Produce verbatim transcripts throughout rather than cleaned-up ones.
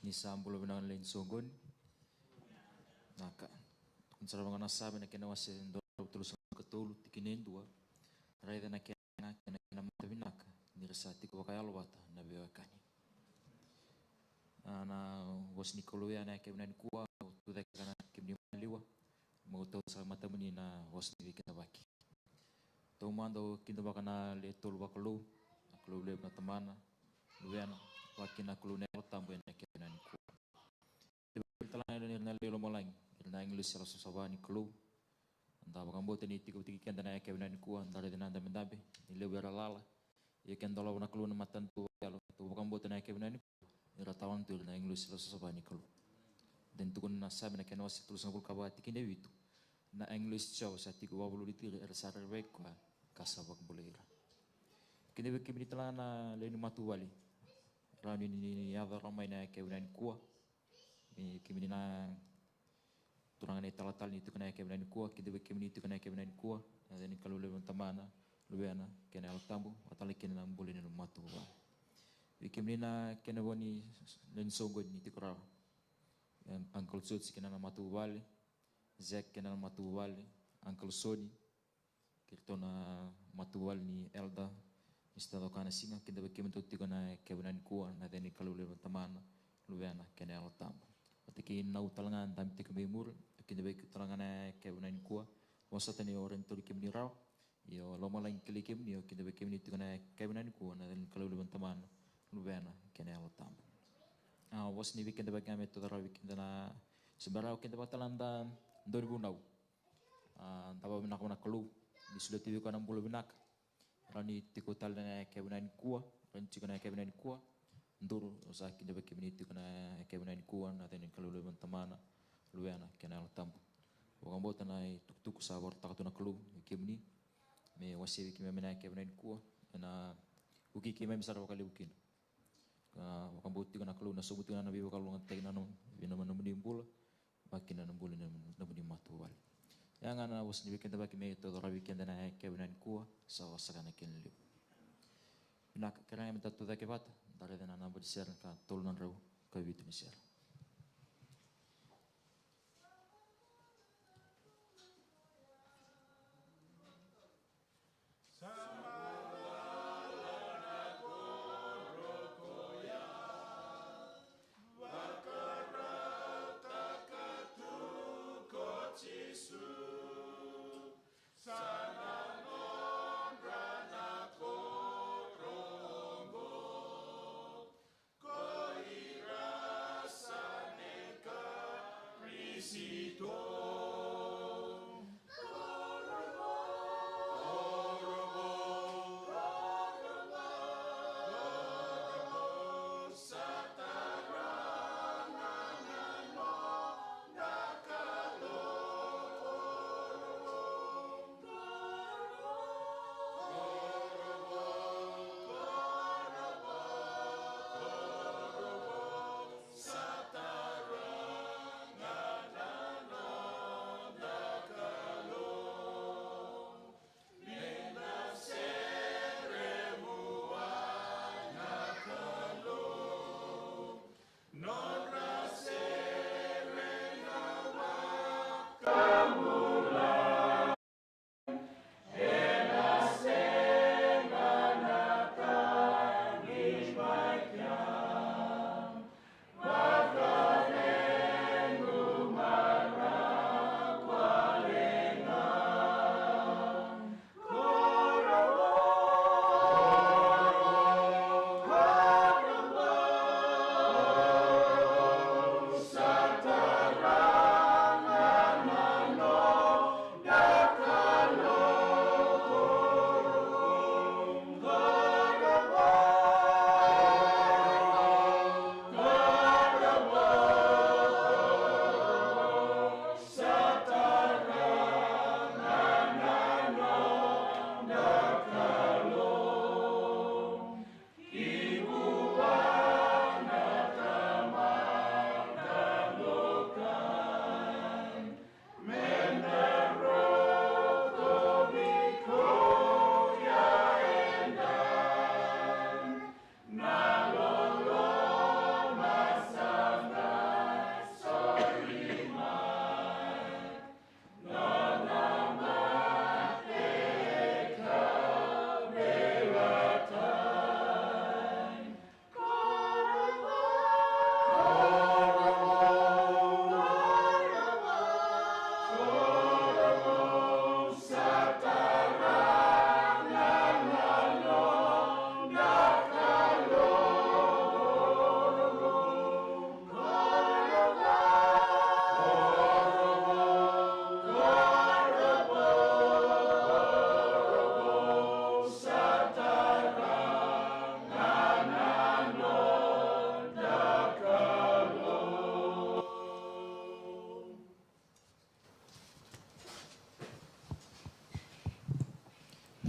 Ni sa bula vinaka na lewe ni soqoni. Naka. Tukuna sara vaka na Same na kena wase dua na drau tolusagavulu ka tolu, tikina e dua. Raica na kena yaga kei na kena mata vinaka, ni ra sa tiko vakayalo vata na veiwekani. A, na vosa ni Kalou ya na yakavi nikua, au tucake ga na kemuni maliwa, meu tau sara matamuni na vosa ni veikidavaki. Taumada au kidavaka na le tolu vakalou, na Kalou levu na Tamana, Luvena, vaka kina na Kalou na Yalo Tabu ena yakavi nikua. Kidavaki tale ga ira na lewe i lomalagi, ira na agilosi yalosavasava ni Kalou. Da vakabauta ni tiko vata kei keda na yakavi nikua, da raica na dabedabe, ni levu era lala. Ia ke dolava na Kalou na matanitu vakayalo, tou vakabauta na yakavi nikua, ni ra tawana tu ira na agilosi yalosavasava ni Kalou. Dau tukuna na Same na kena wase tolusagavulu ka va, tikina e vitu. Na agilosi i Jiova sa tiko vakavolivoliti ira, era sa rerevaki koya ka sa vakabulai ira. Kidavaki kemuni tale ga na lewe ni matavuvale, rawa ni ni yaco rawa mai na yakavi nikua. Me kemuni na turaga na italatala ni tiko na yakavi nikua, kidavaki kemuni tiko na yakavi nikua, na yaca ni Kalou levu na Tamana, Luvena kei na Yalo Tabu, vata tale kina na bula ni nomu matavuvale. Vei kemuni na kena vo ni lewe ni soqoni ni tiko rawa, em, Uncle George kei na matavuvale, Zack kei na matavuvale, Uncle Soni, kei iratou na matavuvale ni Elder Mister Cokanasiga, kidavaki kemudou tiko na yakavi nikua, na yaca ni Kalou levu na Tamana, Luvena kei na Yalo Tabu. Vata kei Nau tale ga dabe tiko mai muri, kidavaki tale ga na yakavi nikua, vosota ni o rawa ni tauri kemuni rawa. Io, lomalagi kilai kemuni, au kidavaki kemuni tiko na yakavi nikua, na yaca ni Kalou levu na Tamana, Luvena kei na Yalo Tabu. A, vosa ni veikidavaki ga me tauca rawa vei keda na, se bera au kidavaka tale ga na dau ni vunau. A, da vakavinavinaka vua na Kalou ni solia tu vei koya na bula vinaka. Rawa ni tiko tale na yakavi nikua, rawa ni tiko na yakavi nikua. Duru, au sa kidavaki kemuni tiko na yakavi nikua, na yaca ni Kalou levu na Tamana, Luvena kei na Yalo Tabu. Vakabauta na itukutuku sa vakarautaka tu na Kalou vei kemuni me wasea vei keimami na yakavi nikua, ena vukei keimami sara vakalevu kina. Ka vakabauta tiko na Kalou na sobu tiko na veivakalougatataki na nomuni bula, vaka kina na bula ni nomuni matavuvale. Ya ga na vosa ni veikidavaki me tauca rawa vei keda na yakavi nikua, sa vakasaka na kena levu. Vinaka, kerea ga me da tucake vata, da raica na naba ni sere, ka tolu na drau ka vitu ni sere.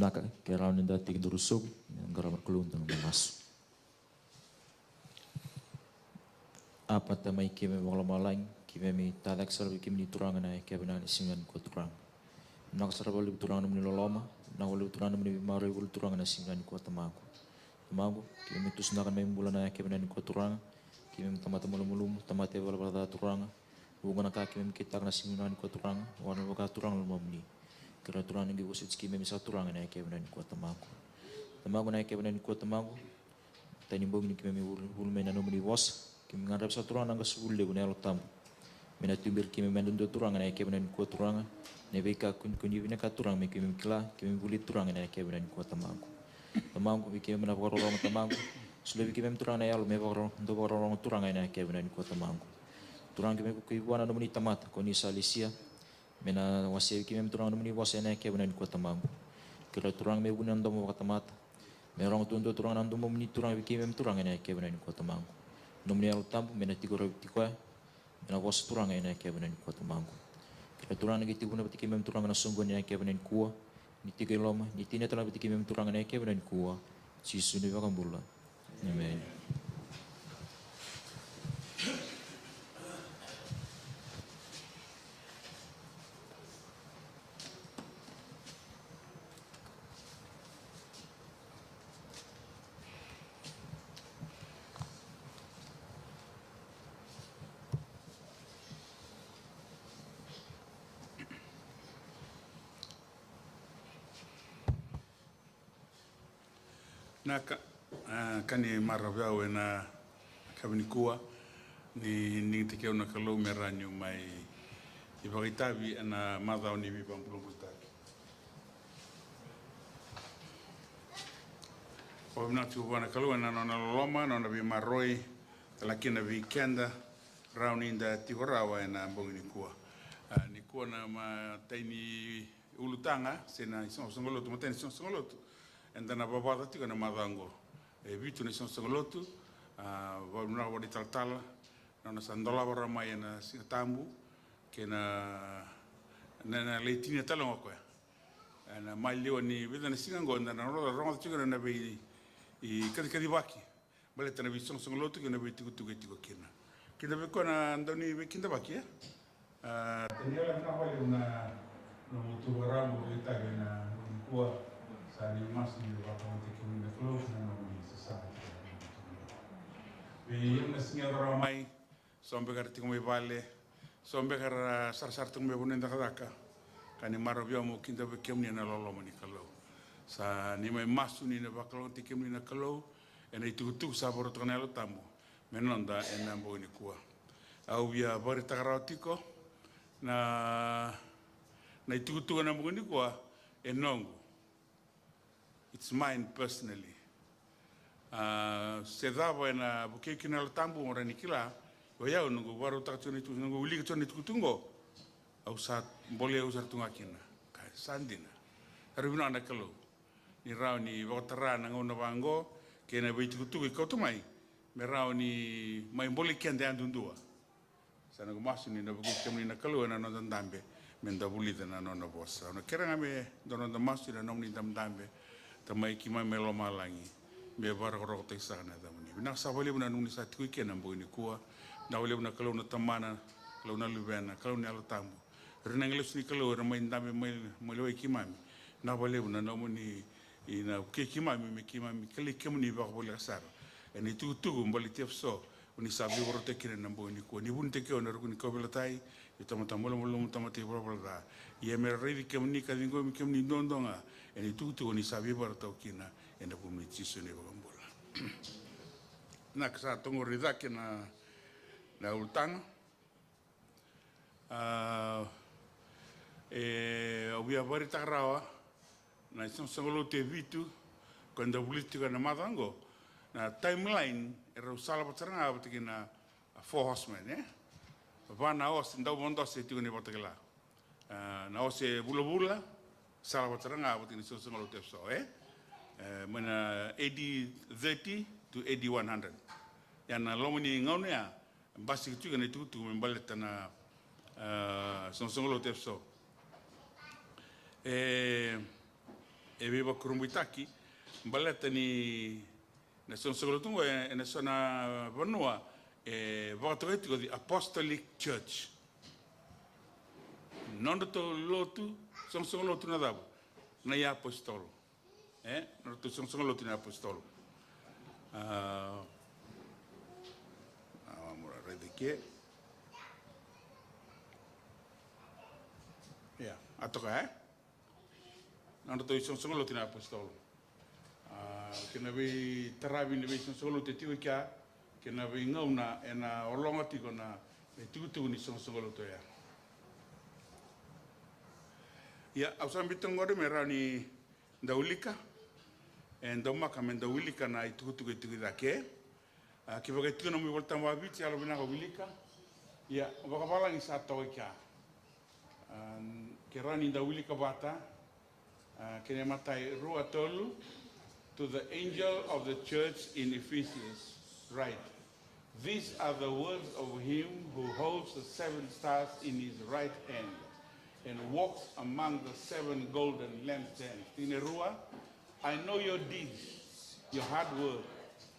Naka, ke rawa ni da tiki duru sobu, me qarava na Kalou na masu. Apa, Tamai keimami vakalomalagi, keimami tacake sara vei kemuni Turaga na yakavi na siga nikua Turaga. Naka sara vakalevu Turaga na nomuni loloma, naka vakalevu Turaga na nomuni veimaroroi voli Turaga na siga nikua Tamaqu. Tamaqu, keimami tusanaka na mai bula na yakavi na nikua Turaga, keimami tamata malumalumu, tamata ivalavala ca Turaga, vuqa na ka keimami kitaka na siga nikua Turaga, vaka na vaka Turaga na lomamuni. Kerea Turaga ni qai vosoti keimami sa Turaga na yakavi na nikua Tamaqu. Tamaqu na yakavi na nikua Tamaqu, tani bogi ni keimami vul-, vuli mai na nomuni vosa. Keimami gadreva sa Turaga na qasenivuli levu na Yalo Tabu me na tuberi keimami yadudua Turaga na yakavi na nikua Turaga. Na veika kunikuini vinaka Turaga me keimami kila, keimami vuli Turaga na yakavi na nikua Tamaqu. Tamaqu, vei keimami na vakarorogo Tamaqu. Solia vei keimami Turaga na yalo me vakarorogo, dau vakarorogo Turaga na yakavi na nikua Tamaqu. Turaga keimami vukei vua na nomuni tamata, ko ni sa lesia. Me na wasea vei keimami Turaga na nomuni vosa ena yakavi na nikua Tamaqu. Kerea Turaga me vuni na domo vakatamata. Me rogo duadua Turaga na domomuni Turaga vei keimami Turaga ena yakavi na nikua Tamaqu. Nomuni Yalo Tabu me na tiko rawa vei tiko ya. Me na vosa Turaga ena yakavi na nikua Tamaqu. Kerea Turaga ni qai tiko vuna vata keimami Turaga na soqoni ena yakavi na nikua. Ni tiko i loma, ni tinia tale vata keimami Turaga ena yakavi na nikua. Jisu na iVakabula. Emeni. Na ka, a, ka ni marau vei au ena yakavi nikua, ni digitaki au na Kalou me rawa niu mai vakaitavi ena macawa ni veivakabulabulataki. Vakavinavinaka tiko vua na Kalou ena nona loloma, nona veimaroroi, tale kina vei keda, rawa ni da tiko rawa ena bogi nikua. A, nikua na matai ni ulutaga, se na isoqosoqo lotu, matai ni isoqosoqo lotu. Eda na vavaca tiko ena macawa oqo. E vitu na isoqosoqo lotu, a, vakavinavinaka vua na italatala, na nona sa dolava rawa mai ena Siga Tabu, kei na, na, na lai tinia tale ga o koya. Ena maliwa ni vica na siga oqo, eda na rogoca, rogoca tiko na vei, i kacikacivaki. Baleta na veisoqosoqo lotu kei na veitukutuku e tiko kina. Kida vei koya na dau ni veikidavaki, e? A, Taniela, vinaka vakalevu na nomu tu vakarau mo veitavi ena bogi nikua. Sa ni masu ni vakalougatataki kemuni na Kalou ena nomuni sasaga tiko. Vei ira na siga yaco rawa mai, so beka era tiko mai vale, so beka era sarasara tiko mai vanua ni cakacaka. Ka ni marau vei au meu kidavaki kemuni ena loloma ni Kalou. Sa ni mai masu ni na vakalougatataki kemuni na Kalou ena itukutuku sa vakarautaka na Yalo Tabu me noda ena bogi nikua. Au via vakaraitaka rawa tiko na, na itukutuku ena bogi nikua e noqu. It's mine personally. A, se cava ena vukei kina na Yalo Tabu mo rawa ni kila, o yau noqu vakarautaka tiko na itukutuku, noqu wilika tiko na itukutuku oqo, au sa bolei au sara tu ga kina. Ka sa dina. Era vinaka na Kalou ni rawa ni vakatara na gauna vaqo kei na veitukutuku e kauta mai me rawa ni mai bolei keda yadudua. Sa noqu masu ni na vukei kemuni na Kalou ena noda dabe me da vulica na nona vosa. Au na kerea ga me da noda masu ena nomuni dabedabe. Tamai keimami mai lomalagi, me vakarokorokotaki saka na yacamuni. Vinaka saka vakalevu na nomuni sa tiko i ke ena bogi nikua. Vinaka vakalevu na Kalou na Tamana, Kalou na Luvena, Kalou na Yalo Tabu. Ira na agilosi ni Kalou era mai dabe mai, mai lewai keimami. Vinaka vakalevu na nomuni, i na vukei keimami me keimami kilai kemuni vakavoleka sara. Ena itukutuku baleti Efeso, o ni sa veivakarautaki kina ena bogi nikua. Ni vunitaki au ena ruku ni kauveilatai, io tamata malumalumu, tamata ivalavala ca. Ia me ra raici kemuni ka ciqomi kemuni duadua ga ena itukutuku o ni sa veivakarautaki kina ena vuku i Jisu na iVakabula. Na ka sa toqori cake na, na ulutaga. A, e, au via vakaraitaka rawa na isoqosoqo lotu e vitu ko eda vulica tiko ena macawa oqo. Na timeline e rau sala vata sara ga vata kei na, a, Four Horsemen, e? Va na ose, dau voqose tiko ni Vakatakila. A, na ose vulavula sala vata sara ga vata kei na isoqosoqo lotu e so, e? E, mai na A D thirty to A D one hundred. Ia na loma ni gauna ya, basika tiko na itukutuku me baleta na, a, soqosoqo lotu e so. E, E veivakurabuitaki baleta ni na soqosoqo lotu oqo e, ena so na vanua e vakatokai tiko the Apostolic Church. Nodratou lotu, soqosoqo lotu na cava? Na iapositolo. E, nodratou soqosoqo lotu na iapositolo. A, a, mura raica ke. Ia, a toka, e? Nodratou isoqosoqo lotu na apositolo. A, kena veitaravi ni veisoqosoqo lotu e tiko i kea, kena veigauna ena ologa tiko na itukutuku ni soqosoqo lotu oya. Ia, au sa biuta qori me rawa ni da wilika, e daumaka me da wilika na itukutuku e tiko i cake. A, kevaka e tiko na nomu iVolatabu vakaviti, yalovinaka wilika. Ia, vakavalagi sa toka i kea. A, ke rawa ni da wilika vata, a, kena imatai, rua, tolu. To the angel of the church in Ephesus, write, "These are the words of him who holds the seven stars in his right hand and walks among the seven golden lampstands." Tikina e rua, "I know your deeds, your hard work,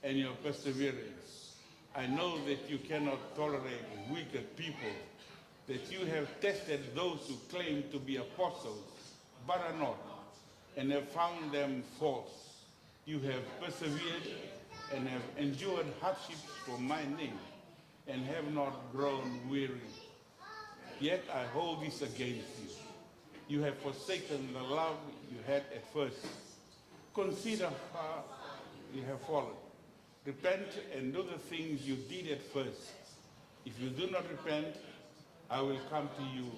and your perseverance. I know that you cannot tolerate wicked people, that you have tested those who claim to be apostles but are not, and have found them false. You have persevered and have endured hardships for my name, and have not grown weary. Yet I hold this against you. You have forsaken the love you had at first. Consider how you have fallen. Repent and do the things you did at first. If you do not repent, I will come to you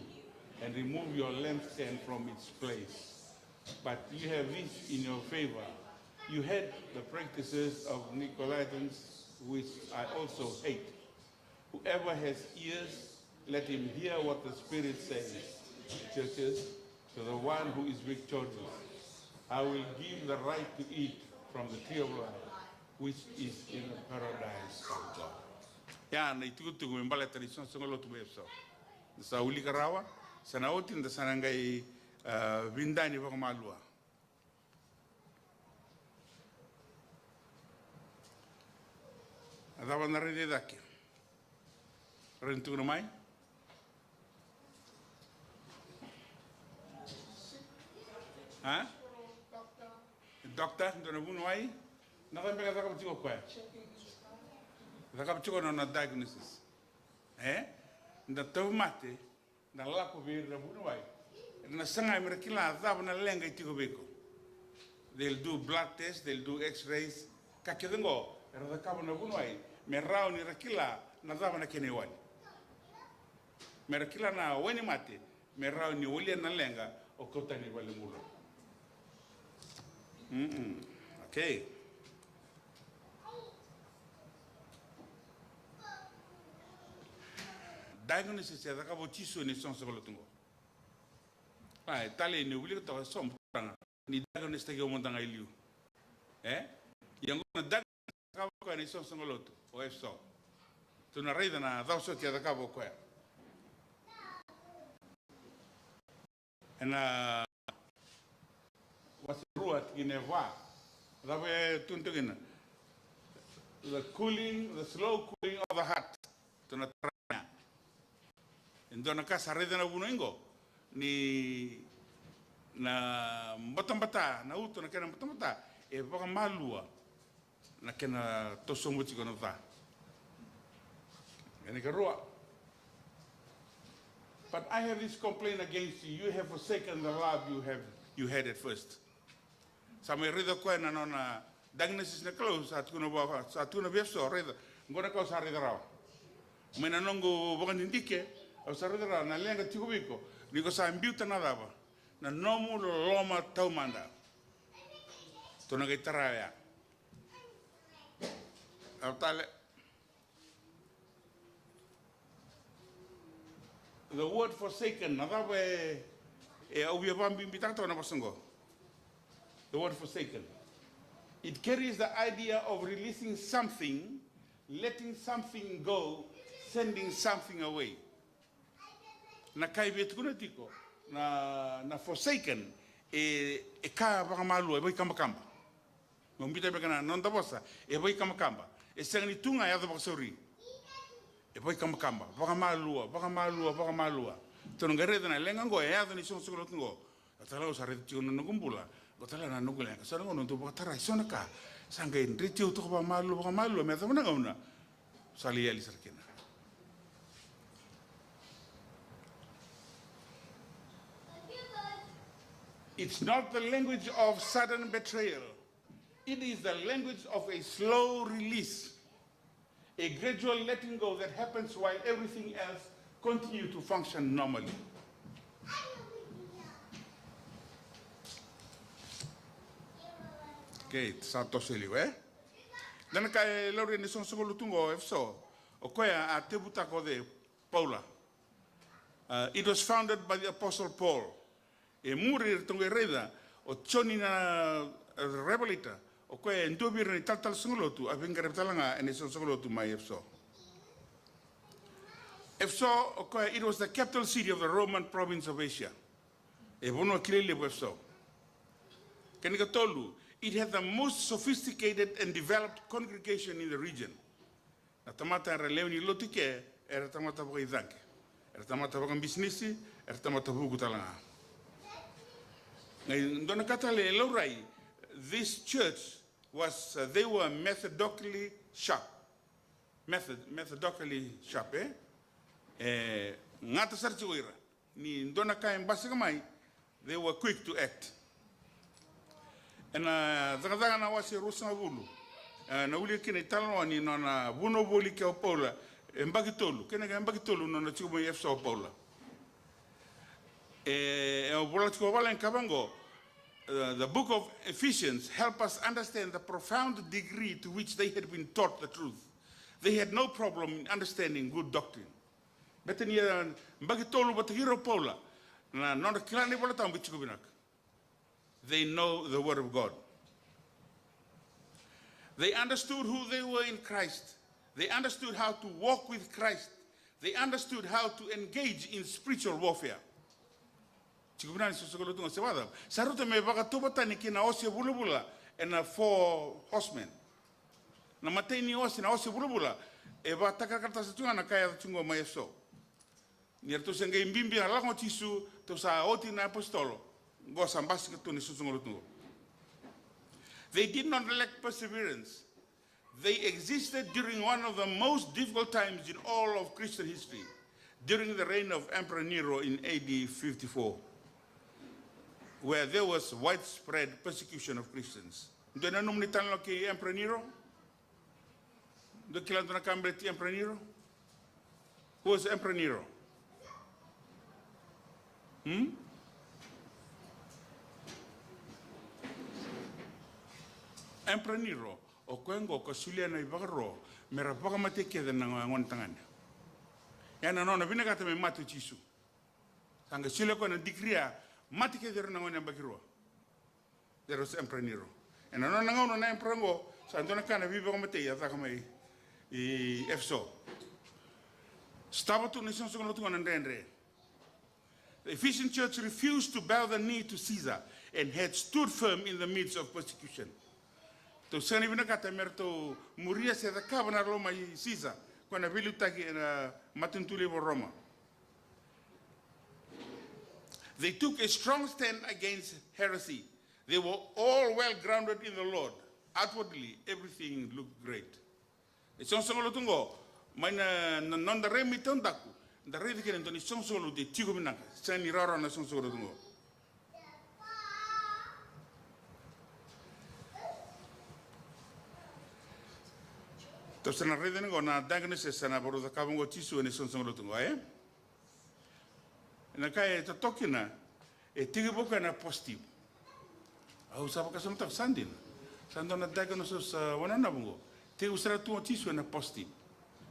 and remove your lampstand from its place." But you have this in your favor. You hate the practices of Nicolaitans, which I also hate. Whoever has ears, let him hear what the Spirit says to churches. To the one who is victorious, I will give the right to eat from the tree of life, which is in the paradise of God. Ya na itukutuku me baleta na isoqosoqo lotu mai Efeso. Da sa wilika rawa, sa na oti, da sa na qai, a, vidani vakamalua. A cava na raica i cake? Raica ni tukuna mai? A? Dokta, dua na vuniwai. Na cava beka e cakava tiko o koya? E cakava tiko na nona diagnosis. E? Na tauvimate, na lako vei ira na vuniwai. Era na saga me ra kila cava na leqa e tiko vei iko. They'll do blood test, they'll do x-rays. Ka kece oqo era cakava na vuniwai me rawa ni ra kila na cava na kena iwali. Me ra kila na wainimate me rawa ni walia na leqa o kauta yani i valenibula. Mm-mm. Okay. Diagnosis e cakava o Jisu ena isoqosoqo lotu oqo. A, e talei ni wilika toka e so, Turaga, ni diagnosis taki au mada ga e liu. E? Ia oqo na diagnosis e cakava o koya ena isoqosoqo lotu o Efeso. Tou na raica na cava soti e cakava o koya. Ena wase rua tikina e va. Cava e tukuna tiko kina? The cooling, the slow cooling of the heart. Tou na tara. E dua na ka sa raica na vuniwai oqo ni na batabata, na uto na kena batabata e vakamalua na kena toso sobu tiko na ca. Ena ikarua. But I have this complaint against you. You have forsaken the love you have, you had at first. Sa mai raica o koya na nona diagnosis na Kalou, sa tukuna vua, sa tukuna vei Efeso, raica, oqo na ka au sa raica rawa. Mai na noqu vakadidike, au sa raica rawa na leqa tiko vei iko, ni ko sa biuta na cava? Na nomu loloma taumada. Tou na qai tara oya. Au tale. The word forsaken, na cava e, e au via vakabibitaka toka na vosa oqo. The word forsaken. It carries the idea of releasing something, letting something go, sending something away. Na ka e via tukuna tiko na, na forsaken, E, e ka vakamalua, e vaikabakaba. Mo bita beka na noda vosa, e vaikabakaba. E sega ni tu ga e yaco vakasauri. E vaikabakaba, vakamalua, vakamalua, vakamalua. Tou na qai raica na leqa oqo, e yaco ni soqosoqo lotu oqo. Au tala, au sa raica tiko na noqu bula. Au tala na noqu leqa. Sa na gauna dau vakatara e so na ka. Sa qai dreti au toka vakamalua, vakamalua. Me yacova na gauna. Sa lai yali sara kina. It's not the language of sudden betrayal. It is the language of a slow release, a gradual letting go that happens while everything else continue to function normally. Okay, sa toso e liu, e? Dua na ka e laurai ena isoqosoqo lotu oqo o Efeso, o koya a tevutaka o cei? Paula. Uh, it was founded by the Apostle Paul. E muri eratou qai raica o Joni na, uh, Revelator, o koya e dua vei ira na italatala soqo lotu a veiqaravi tale ga ena isoqosoqo lotu mai Efeso. Efeso, o koya, it was the capital city of the Roman province of Asia. E vanua kilai levu Efeso. Kena ikatolu, it had the most sophisticated and developed congregation in the region. Na tamata era lewe ni lotu i ke, era tamata vakaicaqe. Era tamata vakabisinisi, era tamata vuku tale ga. Qai dua na ka tale e laurai, this church was, uh, they were methodically sharp. Method, methodically sharp, e? E gata sara tiko ira. Ni dua na ka e basika mai, they were quick to act. Ena Cakacaka na wase ruasagavulu, e, na wilika kina italanoa ni nona vunau voli kei o Paula, e yabaki tolu, kena yabaki tolu nona tiko mai Efeso o Paula. E, e vola tiko vale na ka vaqo, uh, the book of Ephesians help us understand the profound degree to which they had been taught the truth. They had no problem in understanding good doctrine. Baleta ni, e, yabaki tolu vata kei ira o Paula, na nodra kila na iVola Tabu e tiko vinaka. They know the word of God. They understood who they were in Christ. They understood how to walk with Christ. They understood how to engage in spiritual warfare. Tiko vinaka ni soqosoqo lotu ga, se vakacava? Sa rauta me vakatauvatani kei na ose vulavula ena four horsemen. Na imatai ni ose, na ose vulavula, e vakatakarakarataka sara tiko ga na ka e yaco tiko qo mai Efeso. Ni ratou se qai bibi na lako o Jisu, tou sa oti na apositolo. Qo sa basika tu na isoqosoqo lotu qo. They did not lack perseverance. They existed during one of the most difficult times in all of Christian history, during the reign of Emperor Nero in A D fifty-four, where there was widespread persecution of Christians. Dou nanuma na italanoa kei Emperor Nero? Dou kila dua na ka baleti Emperor Nero? Who was Emperor Nero? Hmm? Emperor Nero, o koya oqo ka solia na ivakaro me ra vakamatei kece na gone tagane. Ia na nona vinakata me mate o Jisu. Sa qai solia koya na dikiri, mate kece ira na gone yabaki rua. There was Emperor Nero. Ena nona gauna na emperor oqo, sa dua na ka na veivakamatei a caka mai i Efeso. Sotava tu na isoqosoqo lotu qo na dredre. The Ephesian church refused to bow the knee to Caesar and had stood firm in the midst of persecution. Tou sega ni vinakata me ratou muria se cakava na loma i Caesar, koya na veiliutaki ena matanitu levu o Roma. They took a strong stand against heresy. They were all well grounded in the Lord. Outwardly, everything looked great. E soqosoqo lotu oqo, mai na, na noda rai mai taudaku, da raica kina e dua na isoqosoqo lotu e tiko vinaka, sega ni rawarawa na soqosoqo lotu oqo. Tou sa na raica ni qo na diagnosis sa na vakarau cakava oqo o Jisu ena isoqosoqo lotu oqo, e? Na ka e totoka kina, e tekivu o koya na positive. Au sa vakasamataka sa dina. Sa dua na diagnosis, uh, wananavu oqo. Tekivu sara tu o Jisu ena positive.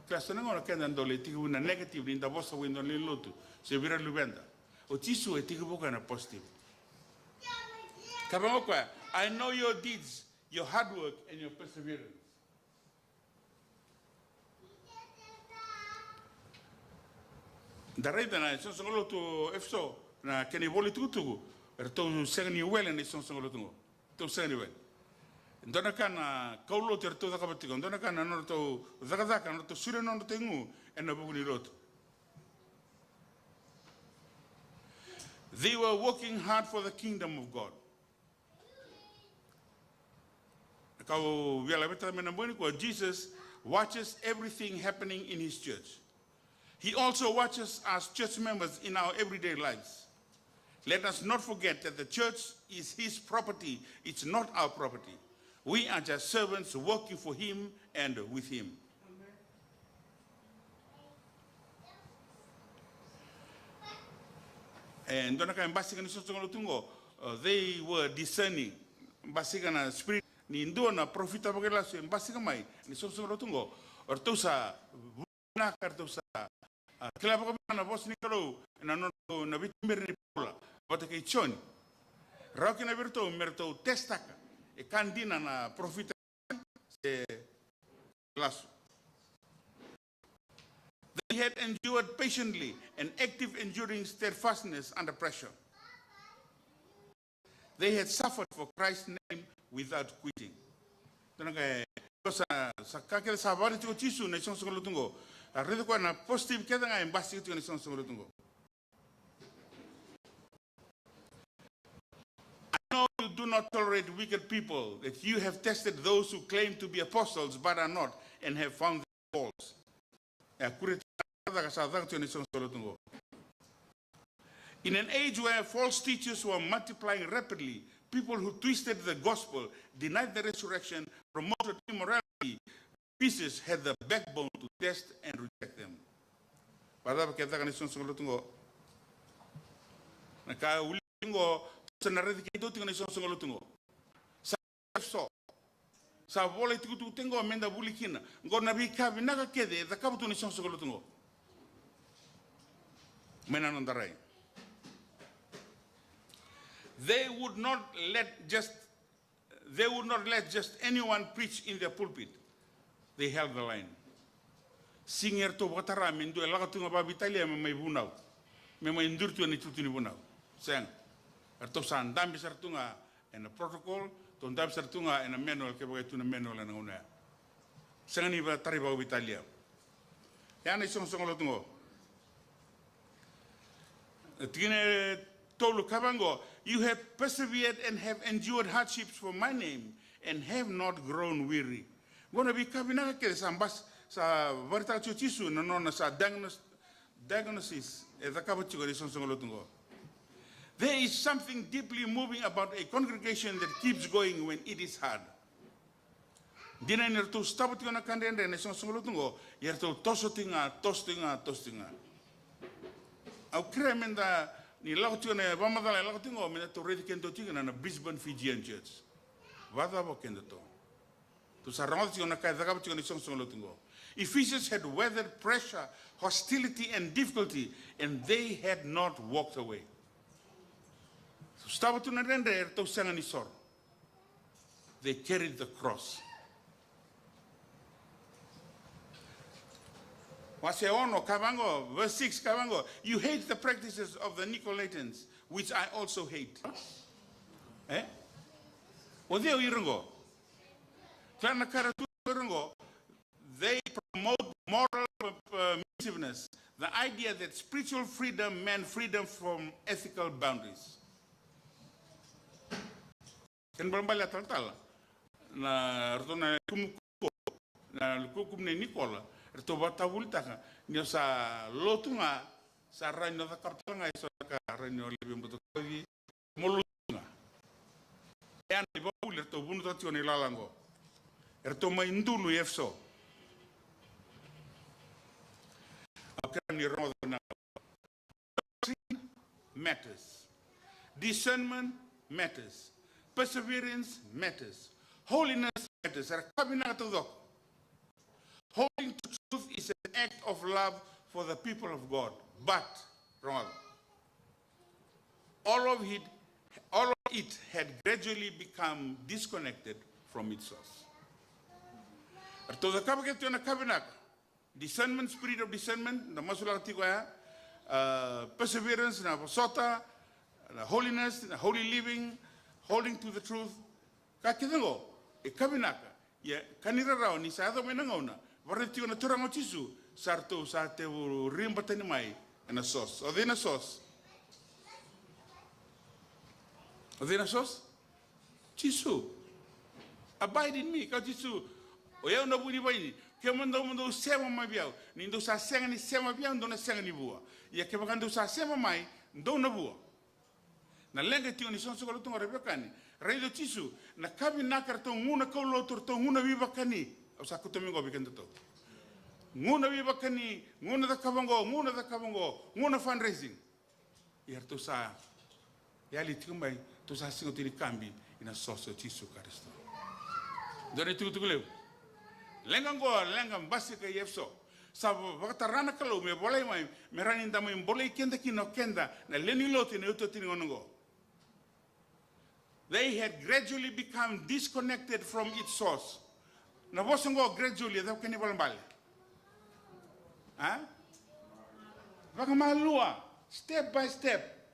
Kila so na gauna keda dau lai tekivu na negative ni da vosa vei dua na lewe ni lotu se vei ira na luveda. O Jisu e tekivu o koya na positive. Ka vaka o koya, I know your deeds, your hard work and your perseverance. Da raica na isoqosoqo lotu o Efeso, na kena ivola itukutuku, Eratou sega ni wele na isoqosoqo lotu qo. Eratou sega ni wele. Dua na ka na kaulotu eratou cakava tiko, dua na ka na nodratou cakacaka, nodratou sureta na nodratou igu ena vuku ni lotu. They were working hard for the kingdom of God. Na ka au via laveta mai na bogi nikua, Jesus watches everything happening in his church. He also watches us church members in our everyday lives. Let us not forget that the church is his property, it's not our property. We are just servants working for him and with him. E dua na ka e basika na isoqosoqo lotu qo, uh, they were discerning. Basika na spirit ni dua na parofita vakailasu e basika mai na isoqosoqo lotu qo. O ratou sa vinaka, ratou sa, ah, kila vakavinaka na vosa ni Kalou ena nona, na veituberi nei Paula vata kei Joni. Rawa kina vei iratou me ratou testaka e ka dina na parofita se lasu. They had endured patiently an active enduring steadfastness under pressure. They had suffered for Christ's name without quitting. Dua na ka e, sa, sa ka kece sa vakaraici tiko o Jisu na isoqosoqo lotu qo. A raica koya na positive kece ga e basika tiko na isoqosoqo lotu qo. I know you do not tolerate wicked people, that you have tested those who claim to be apostles but are not, and have found them false. E a kuria tiko na cakacaka sa caka tiko na isoqosoqo lotu qo. In an age where false teachers were multiplying rapidly, people who twisted the gospel, denied the resurrection, promoted immorality, Ephesus had the backbone to test and reject them. Vakacava ke caka na isoqosoqo lotu qo? Na ka uli qo, sa na raici keitou tiko na isoqosoqo lotu qo. Sa so. Sa vola itukutuku tiko qo meda vuli kina. Qo na veika vinaka kece e cakava tu na isoqosoqo lotu qo. Mai na noda rai. They would not let just, they would not let just anyone preach in their pulpit. They held the line. Sega ni ratou vakatara me dua e lako tu ga vakaveitalia me mai vunau, me mai duri tu ena itutu ni vunau. Sega. Ratou sa dabe sara tu ga ena protocol, ratou dabe sara tu ga ena manual, kevaka e tu na manual ena gauna ya. Sega ni vakatarai vakaveitalia. Ya na isoqosoqo lotu qo. Tikina e tolu, ka vaqo, you have persevered and have endured hardships for my name and have not grown weary. Qo na veika vinaka kece sa bas, sa vakaraitaka tiko o Jisu na nona sa diagnos-, diagnosis e cakava tiko na isoqosoqo lotu qo. There is something deeply moving about a congregation that keeps going when it is hard. Dina ni ratou sotava tiko na ka dredre na isoqosoqo lotu qo, ia ratou toso tiko ga, toso tiko ga, toso tiko ga. Au kerea meda, ni lako tiko na vakamacala e lako tiko qo, meda tou raici kedatou tiko na, na Brisbane Fijian Church. Vakacava o kedatou? Tou sa rogoca tiko na ka e cakava tiko na isoqosoqo lotu qo. Ephesians had weathered pressure, hostility and difficulty, and they had not walked away. Sotava tu na dredre, eratou sega ni soro. They carried the cross. Wase ono, ka vaqo, verse six, ka vaqo, you hate the practices of the Nicolaitans, which I also hate. E? O cei o ira qo? Kila na ka era tu o ira qo, they promote moral, uh, permissiveness, the idea that spiritual freedom meant freedom from ethical boundaries. Kena ibalebale a talatala, na ratou na kumukumu, na kumukumu nei Nikola, ratou vakatavulitaka ni o sa lotu ga, sa rawa ni o cakava tale ga e so na ka, rawa ni o laivi butakoci, mo lotu ga. E a na ivakavuvuli ratou vunitaka tiko na ilala qo. Eratou mai dulu i Efeso. Au kerea ni rogoca na Doctrine matters. Discernment matters. Perseverance matters. Holiness matters. Era ka vinaka taucoko. Holding to truth is an act of love for the people of God. But, rogoca, all of it, all of it had gradually become disconnected from its source. Eratou cakava kece tu na ka vinaka. Discernment, spirit of discernment, na masulaka tiko ya. Ah, perseverance, na vosota. na holiness, na holy living, holding to the truth. Ka kece oqo e ka vinaka. Ia ka ni rarawa ni sa yaco mai na gauna, vakaraici tiko na Turaga o Jisu, sa ratou sa tevu riba tani mai ena source. O cei na source? O cei na source? Jisu. Abide in me, kaya o Jisu. O yau na vu ni vaini. Kemudou mo dou sema mai vei au. Ni dou sa sega ni sema vei au, dou na sega ni vua. Ia kevaka dou sa sema mai, dou na vua. Na leqa e tiko ni soqosoqo lotu oqo, ra veiwekani. Raica o Jisu, na ka vinaka ratou guna kaulotu, ratou guna veivakani. Au sa kauta mai oqo vei kedatou. Guna veivakani, guna cakava oqo, guna cakava oqo, guna fundraising. Ia ratou sa yali tiko mai, ratou sa sega tu ni kabi ina source o Jisu Karisito. Dua na itukutuku levu. Leqa oqo, leqa basika i Efeso. Sa vakatara na Kalou me volai mai, me rawa ni da mai bolei keda kina o keda na lewe ni lotu ena iotioti ni gauna oqo. They had gradually become disconnected from its source. Na vosa oqo gradually, e cava kena ibalebale? A? Vakamalua, step by step.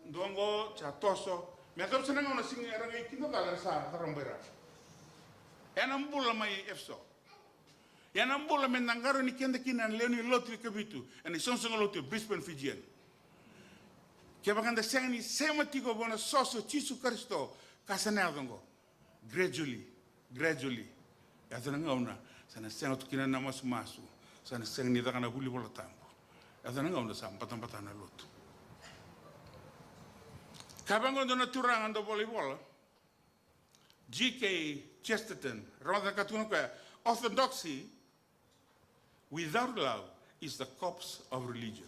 Dua oqo sa toso. Me yacova sa na gauna sega ni ra qai kidacala, era sa carabai ira. Ena bula mai Efeso. Ia na bula me da qarauni keda kina na lewe ni lotu i Kavitu, ena isoqosoqo lotu e Brisbane, Fijian. Kevaka da sega ni sema tiko vua na source o Jisu Karisito, ka sa na yaco oqo. Gradually, gradually. Yaco na gauna, sa na sega tu kina na masumasu, sa na sega ni caka na vuli Vola Tabu. Yaco na gauna sa batabata na lotu. Ka vaqo dua na turaga dau vola ivola. G K Chesterton, rogoca na ka tukuna o koya, "Orthodoxy without love is the corpse of religion."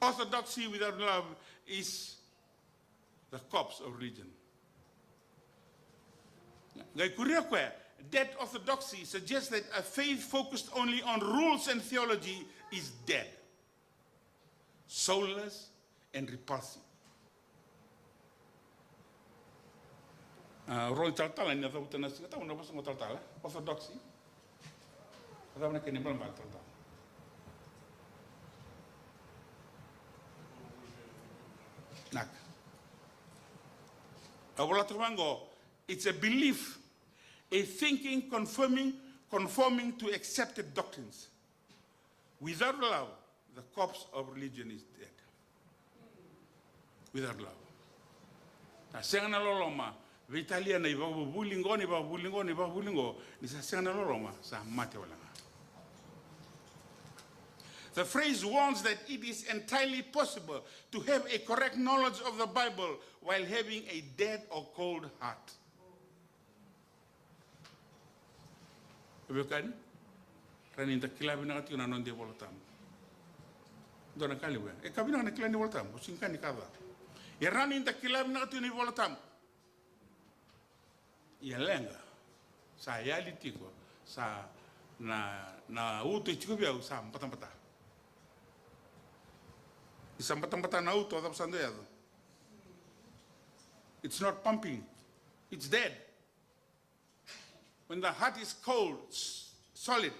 Orthodoxy without love is the corpse of religion. Qai kuria o koya, "Dead orthodoxy suggests that a faith focused only on rules and theology is dead, soulless and repulsive." A, rogo ni talatala ni na cavuta na Siga Tabu na vosa qo talatala, orthodoxy. A cava na kena ibalebale talatala? Naka. A vola toka vaqo, it's a belief, a thinking confirming, conforming to accepted doctrines. Without love, the corpse of religion is dead. Without love. Na sega na loloma, veitalia na ivakavuvuli qo, na ivakavuvuli qo, na ivakavuvuli qo, ni sa sega na loloma, sa mate wale ga. The phrase warns that it is entirely possible to have a correct knowledge of the Bible while having a dead or cold heart. E veiwekani, rawa ni da kila vinaka tiko na noda iVola Tabu. Dua na ka levu ya. E ka vinaka na kila ni Vola Tabu, sega ni ka ca. Ia rawa ni da kila vinaka tiko na iVola Tabu. Ia leqa, sa yali tiko, sa na, na uto e tiko vei au sa batabata. Ni sa batabata na uto, cava sa dau yaco? It's not pumping. It's dead. When the heart is cold, s-, solid,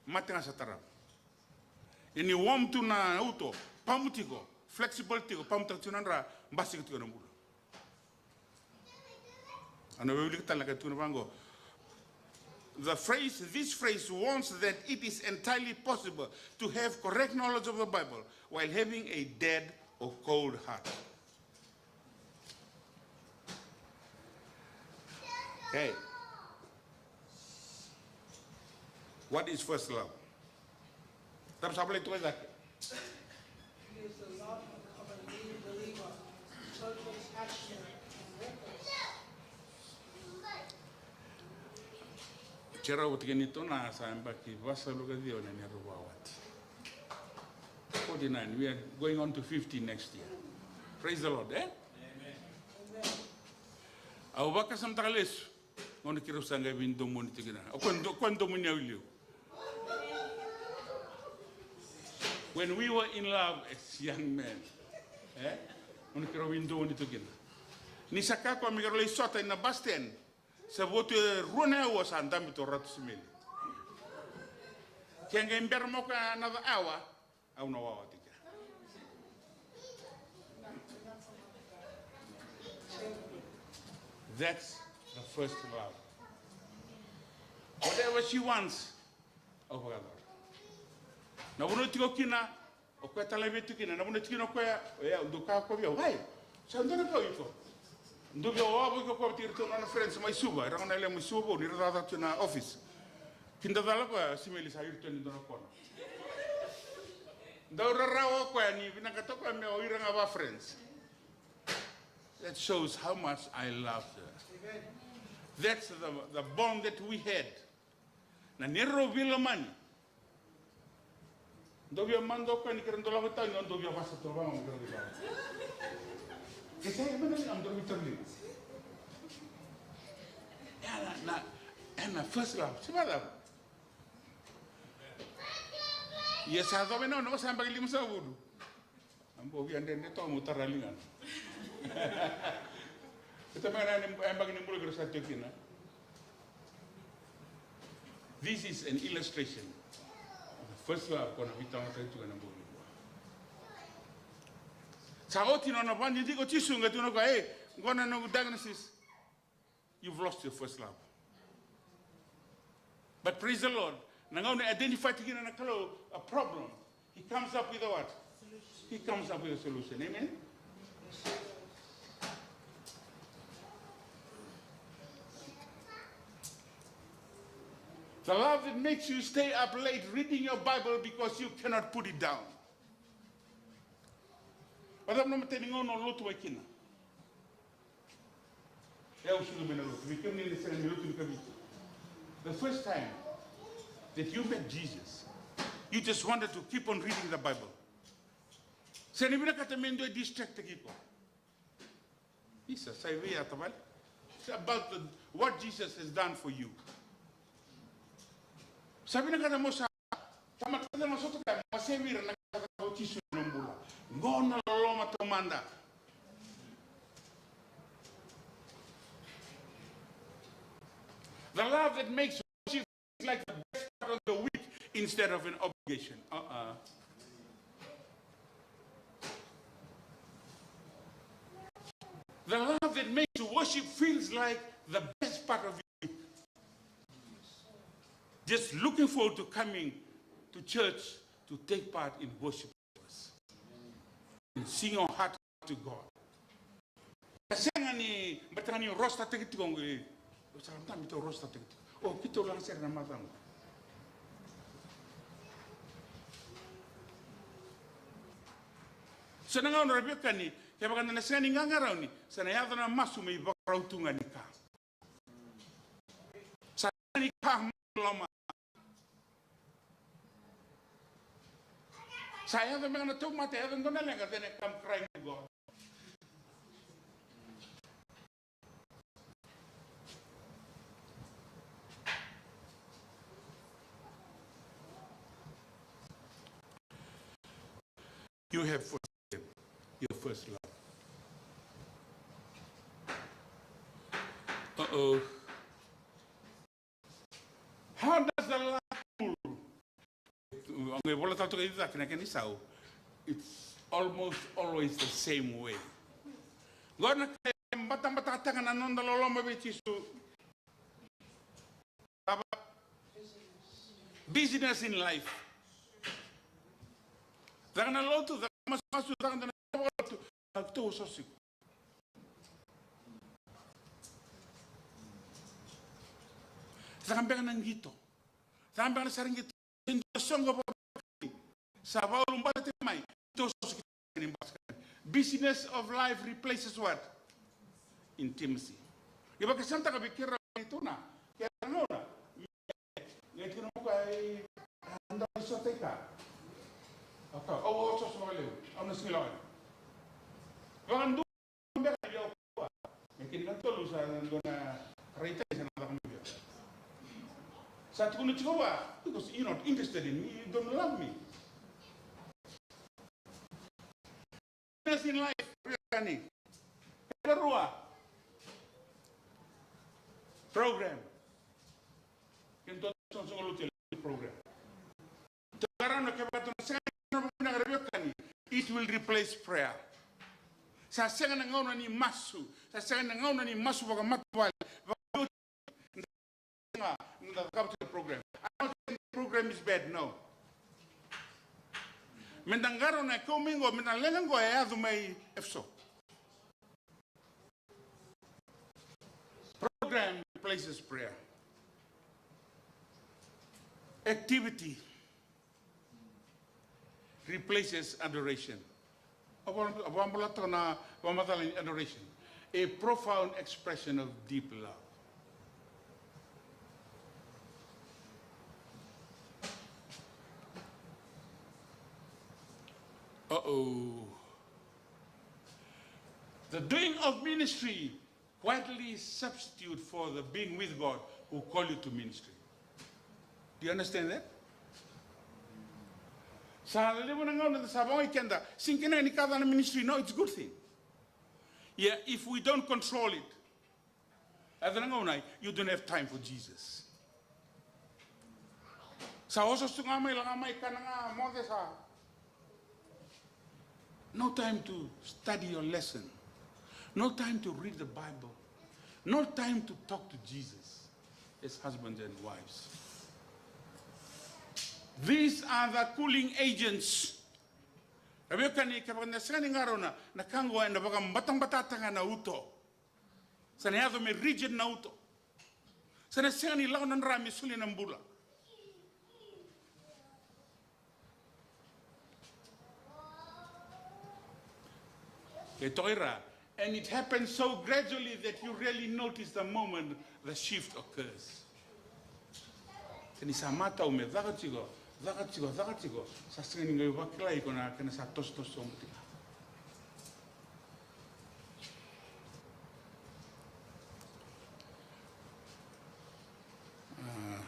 mate ga sa tarava. Ia ni warm tu na uto, pamu tiko, flexible tiko, pamutaka tiko na dra, basika tiko na bula. Au na wilika tale na ka e tukuna vaqo. The phrase, this phrase warns that it is entirely possible to have correct knowledge of the Bible while having a dead or cold heart. Hey. What is first love? Cava sa volai toka i cake? It is the love of a new believer, purpose, action, and purpose. Keirau vata kei Nito na sa yabaki vasagavulu ka ciwa na neirau vakawati. Forty-nine, we are going on to fifty next year. Praise the Lord, eh? Amen. Au vakasamataka lesu. Gauna keirau sa qai veidomoni tiko kina. O koya do-, koya domoni au i liu. When we were in love as young men. Eh? Gauna keirau veidomoni tiko kina. Ni sa kakua me keirau lai sota ina bus stand. Sa votu e rua na aua sa dabe tu o Ratu Simeli. Ke qai bera mai o koya another hour. Au na wawa tiko ya. That's the first love. Whatever she wants, au vakayacora. Na vanua tiko kina, o koya tale vei tu kina, na vanua tiko kina o koya, o ya, dou kaya ko vei au, "Ai, sa dua na kau iko." Dou via wawa iko koya vata iratou na nona friends mai Suva, ira gona yalewa mai Suva vou, ni ra cakacaka tu na office. Kida cala koya, simeli sa iratou ni dua na kona. Dau rarawa o koya ni vinakata o koya me o ira ga va friends. That shows how much I loved her. That's the, the bond that we had. Na neirau veilomani. Dou via mada o koya ni keirau dau lako i tauni, dou via vasa tu vama mo keirau via lako. Ke sa ia mada ni dou via tauni. Ena, na, ena first love. Se vacava? Ia sa cova ena, na sa yabaki limasagavulu. A bau via dredre toka mo tara ligana. Ita me na yabaki ni bula keirau sa tiko kina. This is an illustration of the first love ko na veitalanoataki tiko ena bogi nikua. Sa oti na nona vakadidike o Jisu, qai tukuna o koya, "E, qo na noqu diagnosis. You've lost your first love." But praise the Lord. Na gauna e identify tiko kina na Kalou a problem, he comes up with a what? He comes up with a solution. Amen? The love that makes you stay up late reading your Bible because you cannot put it down. Vacava na imatai ni gauna o lotu mai kina? E au sucu mai na lotu, vei kemuni na sega ni lotu ni Kaviti. The first time that you met Jesus, you just wanted to keep on reading the Bible. Sega ni vinakata me dua e distract-taki iko. Isa, sa i vei ya tavale? It's about the, what Jesus has done for you. Sa vinakata mo sa tamata na soto kaya mo sevi ira na ka o Jisu na bula. Qo na loloma taumada. The love that makes worship feel like the best part of the week instead of an obligation. Uh-uh. The love that makes worship feels like the best part of your week. Just looking forward to coming to church to take part in worship service and sing your heart to God. Ka sega ni, baleta ga ni roast-taki tiko qo, e, sa da biuta roast-taki tiko. O, keitou laga sere na macawa qo. So na gauna ra veiwekani, kevaka da na sega ni qaqarauni, sa na yaco na masu me ivakarau tu ga ni ka. Sa ni ka mo loma. Sa yaco me ga na tauvimate, yaco dua na leqa, then I come crying to God. You have forsaken your first love. Uh-oh. How does the love rule? Au qai vola tale toka i cake na kena isau. It's almost always the same way. Qo na ka e batabatataka na noda loloma vei Jisu. Cava? Busyness in life. Caka na lotu, caka masumasu, caka dua na lotu. Au tou sosi. Caka beka na qito. Caka beka na sara qito. Sa dua soqo vakaveikani. Sa vakaulubale tiko mai. Tou soso ki ni basika. Busyness of life replaces what? Intimacy. Ia vakasamataka vei keirau na tou na. Keirau na. Ia kina mo ka e, a, da sota i ka. Aka, au, au soso vakalevu. Au na sigi lawani. Vakadua beka vei au. E kina ka tolu sa dua na raitaki sa na caka mai vei au. Sa tukuna tiko vua, because you're not interested in me, you don't love me. Business in life, yani. Karua. Program. Kena tou sosoga lotu e program. Tou qarauna kevaka tou na sega ni vakavinavinaka vei wekani, it will replace prayer. Sa sega na gauna ni masu. Sa sega na gauna ni masu vakamatavuvale. Vaka-, na, na, the capital program. I'm not saying the program is bad, no. Meda qarauna e kau mai qo, meda leqa qo e yaco mai Efeso. Program replaces prayer. Activity replaces adoration. A va-, a vakabalataka na vakamacala ni adoration. A profound expression of deep love. Uh-oh. The doing of ministry quietly substitute for the being with God who call you to ministry. Do you understand that? Sa levu na gauna da sa vakaogai keda, sega ni kena ni kaca na ministry. No, it's a good thing. Yeah, if we don't control it, at the gauna, you don't have time for Jesus. Sa osooso tu ga mai, la ga mai, kana ga, moce sa. No time to study your lesson. No time to read the Bible. No time to talk to Jesus as husbands and wives. These are the cooling agents. Ra veiwekani, kevaka da sega ni qarauna, na ka qo ena vakabatabata ga na uto. Sa na yaco me rigid na uto. Sa na sega ni lako na dra me soli na bula. E toka i ra, and it happens so gradually that you rarely notice the moment the shift occurs. Sa ni sa matau me caka tiko, caka tiko, caka tiko, sa sega ni qai vakila iko na kena sa tosotoso sobu tiko. Ah.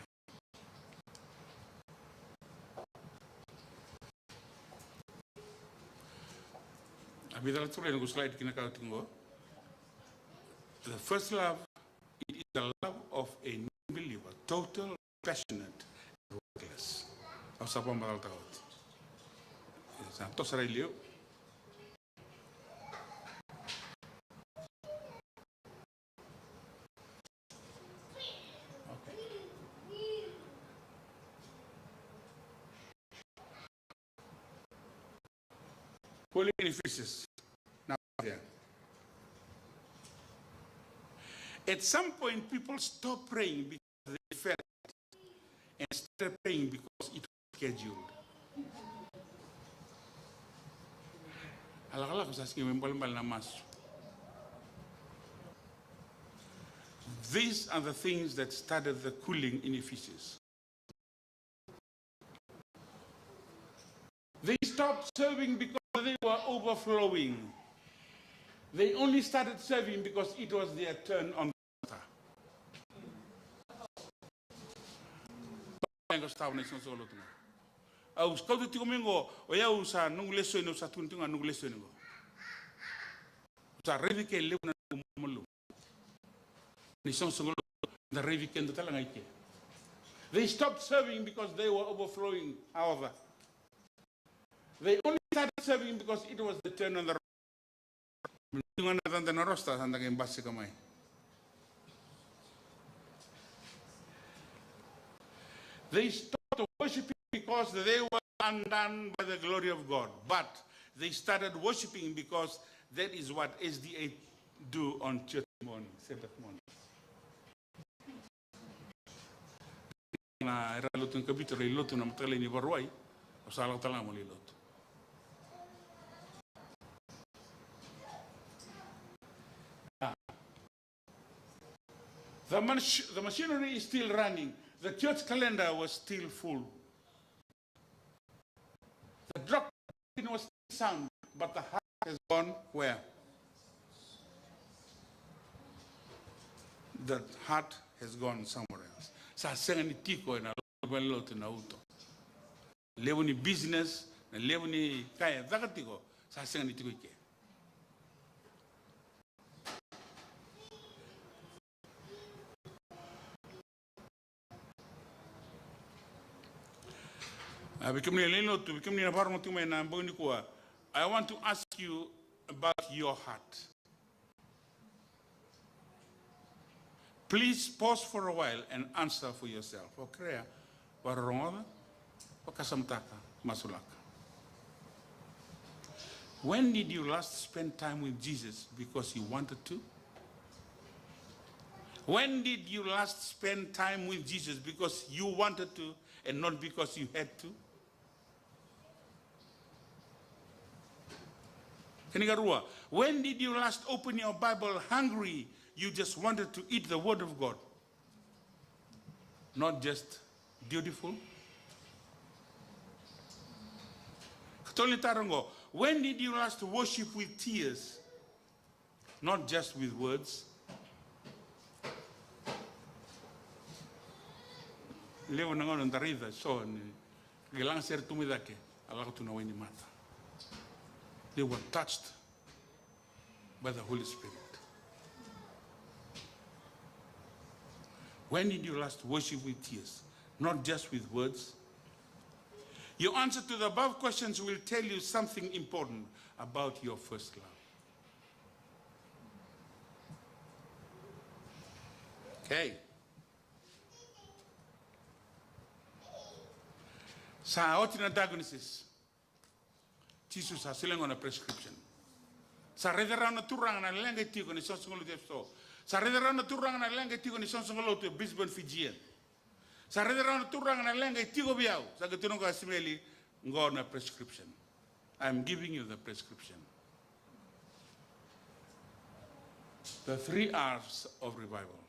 A vei cala tu na noqu slide kina ka tiko qo. The first love, it is the love of a new believer, total, passionate, and reckless. Au sa vakamacalataka oti. Sa toso sara i liu. Okay. Calling in Ephesus. Now, there. At some point, people stop praying because they felt and started praying because it was scheduled. A lakolako sa sega ni balebale na masu. These are the things that started the cooling in Ephesus. They stopped serving because they were overflowing. They only started serving because it was their turn on the altar. Au sa kauta tiko mai qo, o yau sa noqu lesoni, au sa tukuna tiko ga noqu lesoni qo. Au sa raici ke levu na noqu malumalumu. Ni soqosoqo lotu, da raici keda tale ga i ke. They stopped serving because they were overflowing, however. They only started serving because it was the turn on the roster. Ni gona da na roster, sa da qai basika mai. They stopped worshiping because they were undone by the glory of God. But they started worshiping because that is what S D A do on church morning, Sabbath morning. Na era lotu ni Kapiti, era lotu na mataka lailai ni Vakarauwai, au sa lako tale ga mo lai lotu. Ah. The mach-, the machinery is still running. The church calendar was still full. The doctrine was still sound, but the heart has gone where? The heart has gone somewhere else. Sa sega ni tiko ena valenilotu na uto. Levu ni business, na levu ni ka e caka tiko, sa sega ni tiko i ke. A, vei kemuni na lewe ni lotu, vei kemuni na vakarorogo tiko mai ena bogi nikua, I want to ask you, about your heart. Please pause for a while and answer for yourself. O kerea, vakarorogoca, vakasamataka, masulaka. When did you last spend time with Jesus because you wanted to? When did you last spend time with Jesus because you wanted to and not because you had to? Kena ikarua, when did you last open your Bible hungry? You just wanted to eat the Word of God, not just dutiful. Katolu ni taro qo, when did you last worship with tears? Not just with words. Levu na gauna da raica so ni qai lagasere tu mai cake, a lako tu na wai ni mata. They were touched by the Holy Spirit. When did you last worship with tears? Not just with words. Your answer to the above questions will tell you something important about your first love. Okay. Sa oti na diagnosis. Jisu sa solia qo na prescription. Sa raica rawa na Turaga na leqa e tiko ena isoqosoqo lotu e Efeso. Sa raica rawa na Turaga na leqa e tiko ena isoqosoqo lotu e Brisbane, Fijian. Sa raica rawa na Turaga na leqa e tiko vei au. Sa qai tukuna o Simeli, qo na prescription. I'm giving you the prescription. The three R's of revival.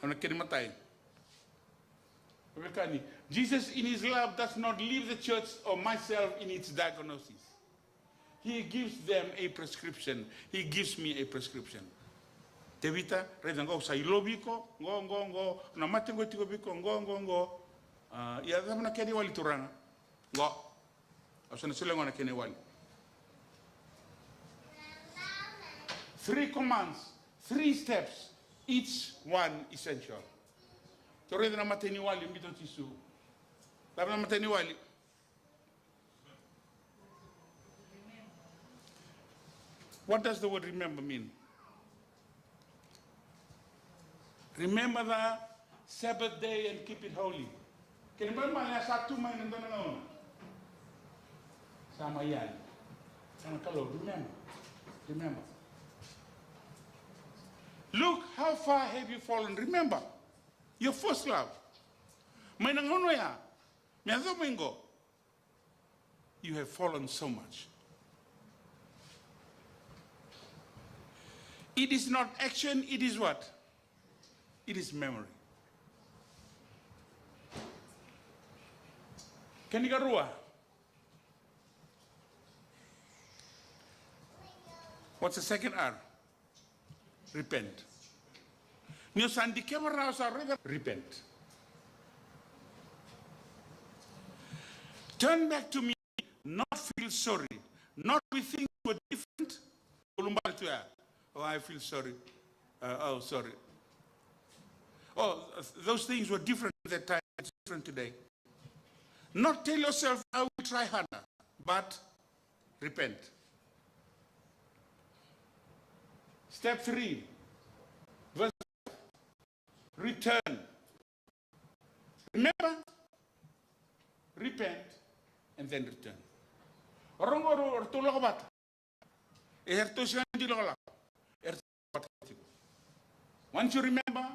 Au na kena imatai. Veiwekani, Jesus in his love does not leave the church or myself in its diagnosis. He gives them a prescription. He gives me a prescription. Tevita, raica qo, au sa ilovi iko, qo, qo, qo, na mate qo e tiko vei iko, qo, qo, qo. A, ia cava na kena iwali, Turaga? Qo. Au sa na solia qo na kena iwali. Three commands, three steps, each one essential. Tou raica na imatai ni wali e biuta o Jisu. Cava na imatai ni wali? What does the word remember mean? Remember the Sabbath day and keep it holy. Kena ibalebale ni a sa tu mai na dua na gauna sa mai yali. Sa na Kalou, remember. Remember. Look, how far have you fallen? Remember your first love. Mai na gauna oya me yacova mai qo, you have fallen so much. It is not action, it is what? It is memory. Kena ikarua. What's the second R? Repent. Ni o sa dikeva rawa, sa raica, repent. Turn back to me, not feel sorry, not with things were different. Ulubale tu ya. Oh, I feel sorry. Uh, oh, sorry. Oh, those things were different at that time. It's different today. Not tell yourself, I will try harder, but repent. Step three, verse five. Return. Remember, repent, and then return. O ratou, o ratou lako vata. E ratou sega ni lakolako. E ratou lako vata tiko. Once you remember,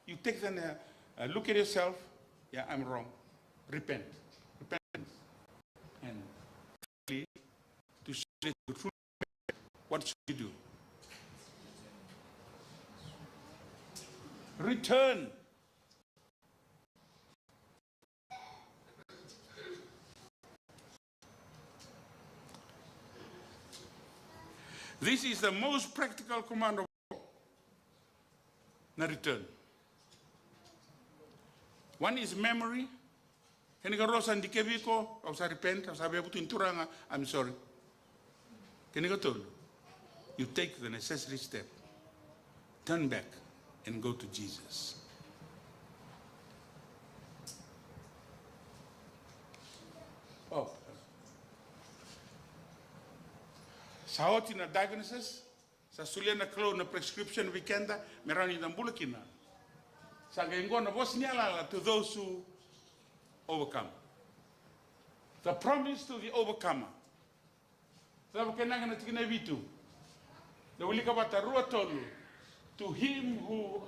you take the, uh, uh, look at yourself. Yeah, I'm wrong. Repent. Repentance. And finally, to show that you truly, what should you do? Return. This is the most practical command of all. Na return. One is memory. Kena ikarua, sa dikevi iko, au sa repent, au sa via vutu ni Turaga, I'm sorry. Kena ikatolu, you take the necessary step. Turn back and go to Jesus. Oh. Sa oti na diagnosis, sa solia na Kalou na prescription vei keda me rawa ni da bula kina. Sa qai qo na vosa ni yalayala, to those who overcome. The promise to the overcomer. Cava kena ga na tikina e vitu? Da wilika vata, rua, tolu. To him who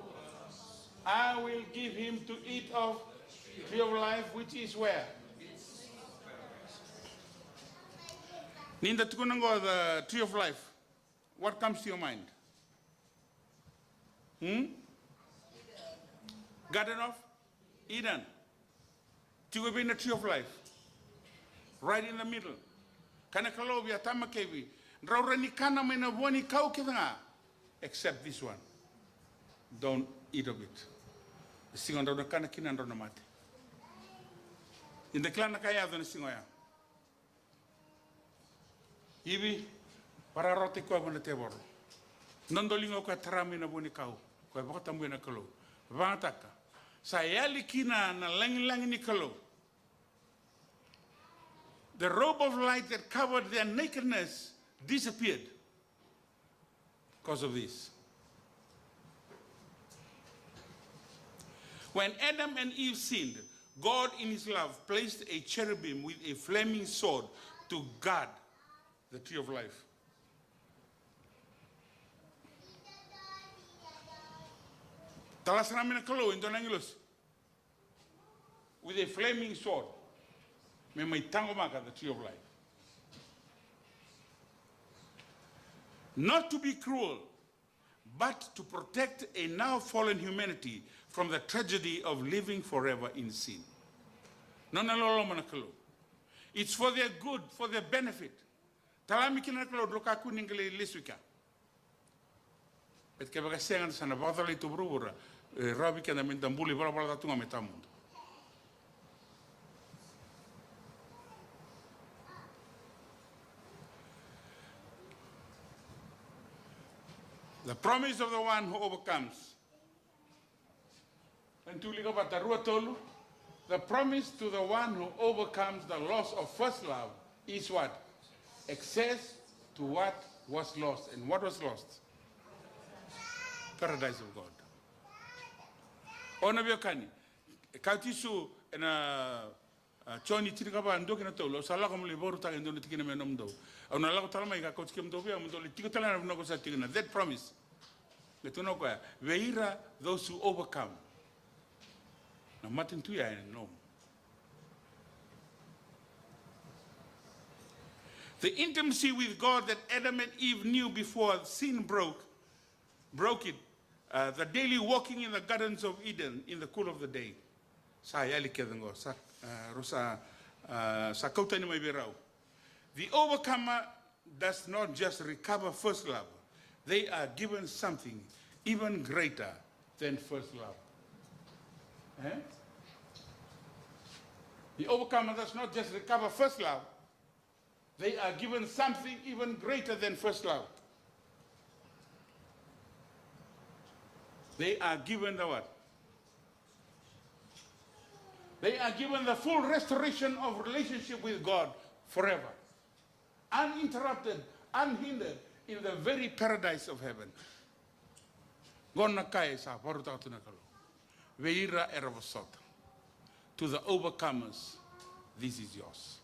I will give him to eat of tree of life, which is where? Ni da tukuna qo the tree of life, what comes to your mind? Hmm? Garden of Eden. Tiko vei na tree of life. Right in the middle. Kaya na Kalou vei Atama kei Ivi, drau rawa ni kana mai na vua ni kau kece ga, except this one. Don't eat of it. Na siga drau na kana kina drau na mate. Ni da kila na ka e yaco na siga oya. Ivi, varautaki koya vua na tevoro. Dodoliga o koya, tara mai na vua ni kau, koya vakatabuya na Kalou. Vakayagataka, sa yali kina na lagilagi ni Kalou. The robe of light that covered their nakedness disappeared because of this. When Adam and Eve sinned, God in his love placed a cherubim with a flaming sword to guard the tree of life. Tala sara mai na Kalou e dua na agilosi with a flaming sword me mai taqomaka the tree of life. Not to be cruel, but to protect a now fallen humanity from the tragedy of living forever in sin. Nona loloma na Kalou. It's for their good, for their benefit. Tala mai kina na Kalou, drau kakua ni qai lesu i kea. Baleta kevaka e sega, sa na vakacolati tu vuravura, e rawa vei keda me da bula ivalavala ca tu ga me tawamudu. The promise of the one who overcomes. Tou wilika vata, rua, tolu. The promise to the one who overcomes the loss of first love is what? Access to what was lost. And what was lost? Paradise of God. O na veiwekani, e kaya o Jisu ena A, Joni tinikava, dua ki na tolu, au sa lako meu lai vakarautaka e dua na tikina me nomudou. Au na lako tale mai ka kauti kemudou vei au, mo dou lai tiko tale ga na vanua ko sa tiko kina. That promise. Me tukuna o koya, vei ira, those who overcome. Na matanitu ya e nomu. The intimacy with God that Adam and Eve knew before sin broke broke it, uh, the daily walking in the gardens of Eden in the cool of the day. Sa yali kece qo, sa, uh, rau sa, uh, sa kau tani mai vei rau. The overcomer does not just recover first love. They are given something even greater than first love. Eh? The overcomer does not just recover first love. They are given something even greater than first love. They are given the what? They are given the full restoration of relationship with God forever. Uninterrupted, unhindered, in the very paradise of heaven. Qo na ka e sa vakarautaka tu na Kalou vei ira era vosota. To the overcomers, this is yours.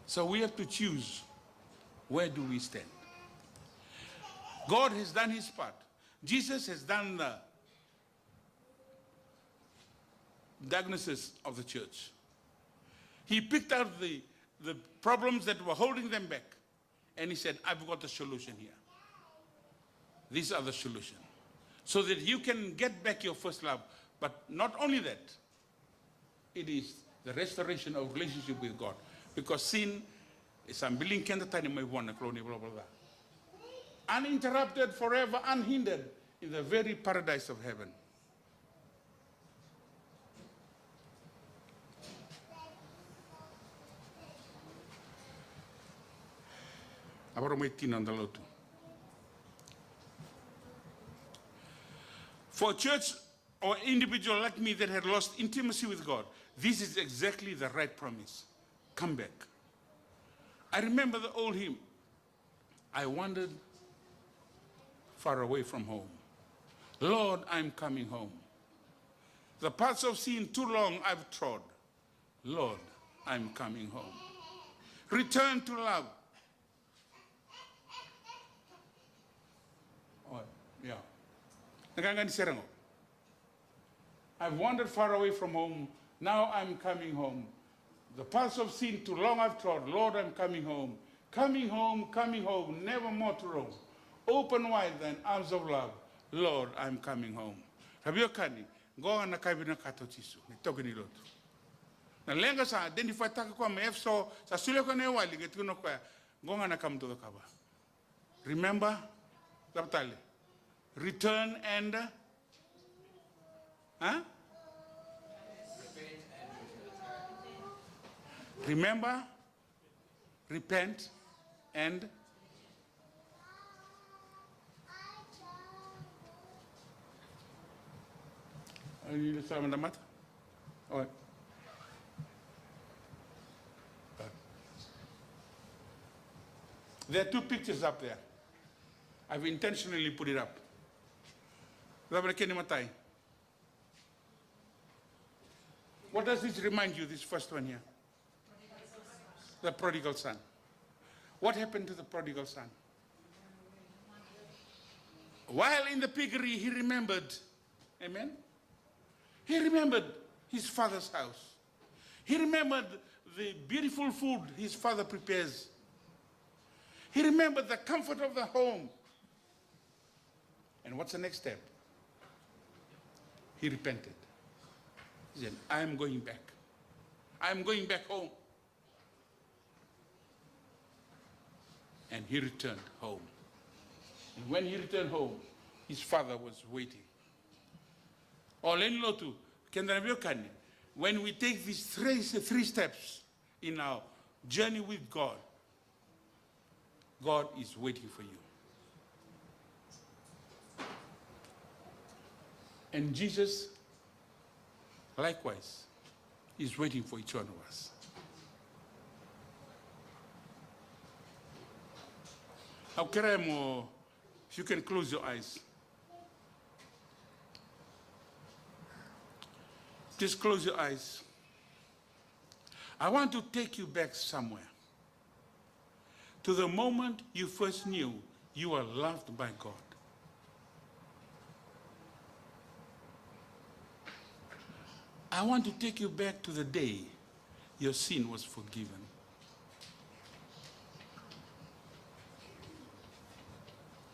So we have to choose, where do we stand? God has done his part. Jesus has done the diagnosis of the church. He picked out the, the problems that were holding them back. And he said, "I've got the solution here. These are the solution." So that you can get back your first love. But not only that, it is the restoration of relationship with God. Because sin is a billing kenda tani mai vua na Kalou ni valavala ca. Uninterrupted, forever, unhindered in the very paradise of heaven. A varo mai tina da lotu. For a church or individual like me that had lost intimacy with God, this is exactly the right promise. Come back. I remember the old hymn. I wandered far away from home. Lord, I'm coming home. The paths of sin too long I've trod. Lord, I'm coming home. Return to love. Oh, yeah. Na gaga ni sere qo. I've wandered far away from home. Now I'm coming home. The paths of sin too long I've trod. Lord, I'm coming home. Coming home, coming home, never more to roam. Open wide thine arms of love. Lord, I'm coming home. Ra veiwekani, qo ga na ka e vinakata o Jisu, na itaukei ni lotu. Na leqa sa identify-taka koya mai Efeso, sa solia koya na iwali, qai tukuna o koya, qo ga na ka mo dou cakava. Remember, cava tale? Return and, huh? Remember, repent, and Ai, ni sa mada mata. All right. There are two pictures up there. I've intentionally put it up. Cava na kena imatai? What does this remind you, this first one here? The prodigal son. What happened to the prodigal son? While in the piggery, he remembered. Amen? He remembered his father's house. He remembered the beautiful food his father prepares. He remembered the comfort of the home. And what's the next step? He repented. He said, "I am going back. I am going back home." And he returned home. And when he returned home, his father was waiting. O lewe ni lotu, keda na veiwekani, when we take these three, three steps in our journey with God, God is waiting for you. And Jesus, likewise, is waiting for each one of us. Au kerea mo, if you can close your eyes. Just close your eyes. I want to take you back somewhere. To the moment you first knew you were loved by God. I want to take you back to the day your sin was forgiven.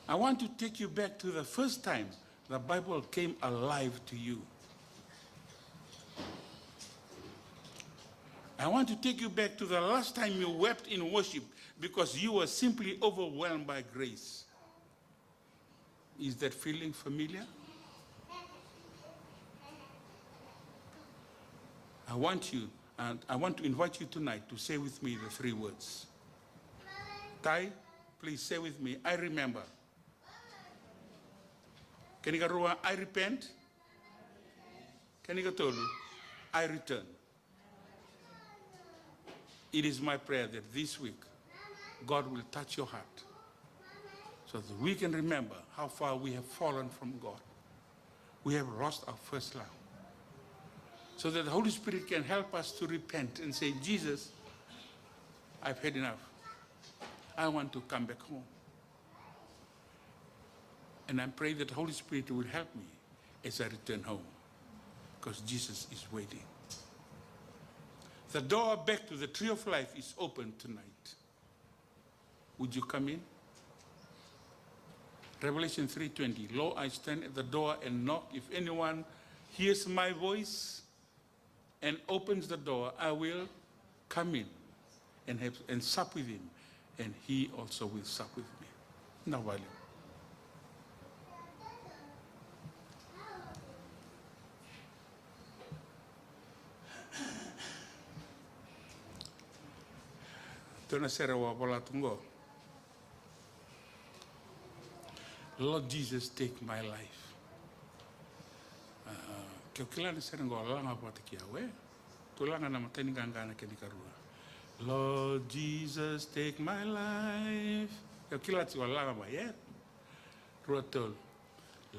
I want to take you back to the first time the Bible came alive to you. I want to take you back to the last time you wept in worship because you were simply overwhelmed by grace. Is that feeling familiar? I want you, and I want to invite you tonight to say with me the three words. Tai, please say with me, "I remember." Kena ikarua, "I repent." Kena ikatolu, "I return." It is my prayer that this week God will touch your heart so that we can remember how far we have fallen from God. We have lost our first love. So that the Holy Spirit can help us to repent and say, "Jesus, I've had enough. I want to come back home." And I'm praying that the Holy Spirit will help me as I return home, because Jesus is waiting. The door back to the tree of life is open tonight. Would you come in? Revelation three twenty, "Lo, I stand at the door and knock. If anyone hears my voice and opens the door, I will come in and have, and sup with him, and he also will sup with me." Na vale. Tou na sere wa vola tu qo. Lord Jesus, take my life. Ah, ke o kila na sere qo, laga vata kei au, e? Tou laga na imatai ni qaqa na kena ikarua. Lord Jesus, take my life. Kila tiko, laga mai, e? Rua, tolu.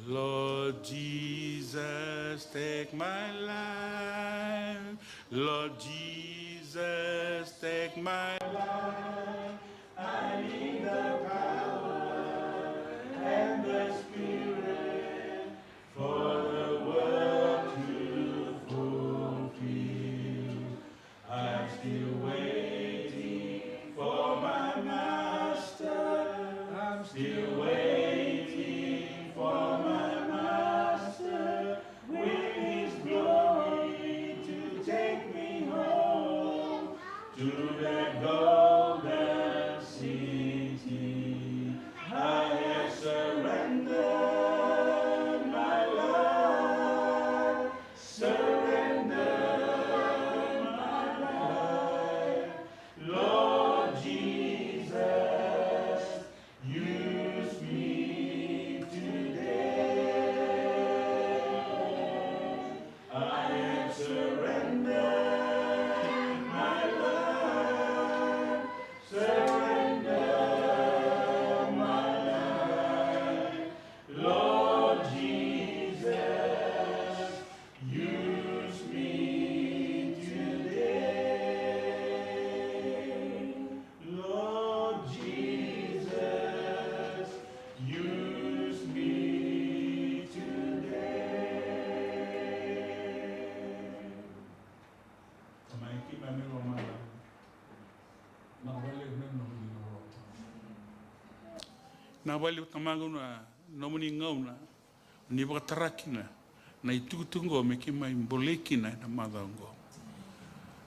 Lord Jesus, take my life. Lord Jesus, take my life. I need the power and the Spirit for the work to fulfill. I'm still waiting for my master. I'm still waiting for my master with his glory to take me home to that golden city. I have surrendered my life. Surrender my life, Lord Jesus, use me today. I have surrendered my life, surrender my life, Lord Jesus, use me today. Lord Jesus, use me today. Tamai keimami mai lomalagi. Vinaka vakalevu na nomuni gauna. Vinaka vakalevu Tamaqu na nomuni gauna ni vakatara kina na itukutuku oqo me keimami bolei kina ena macawa oqo.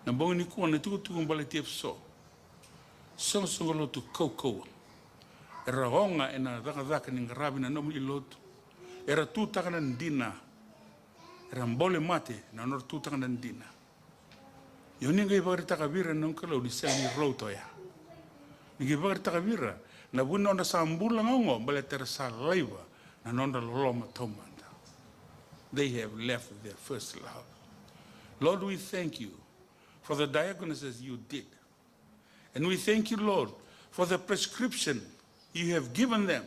Na bogi nikua na itukutuku baleti Efeso. Soqosoqo lotu kaukauwa. Era oga ena cakacaka ni qaravi na nomuni lotu. Era tutaka na dina. Era bole mate na nodra tutaka na dina. Io ni qai vakaraitaka vei ira na noqu Kalou ni sega ni rauta oya. Ni qai vakaraitaka vei ira na vu ni nodra sa bula ga oqo baleta era sa laiva na nodra loloma taumada. They have left their first love. Lord, we thank you for the diagnosis you did. And we thank you, Lord, for the prescription you have given them.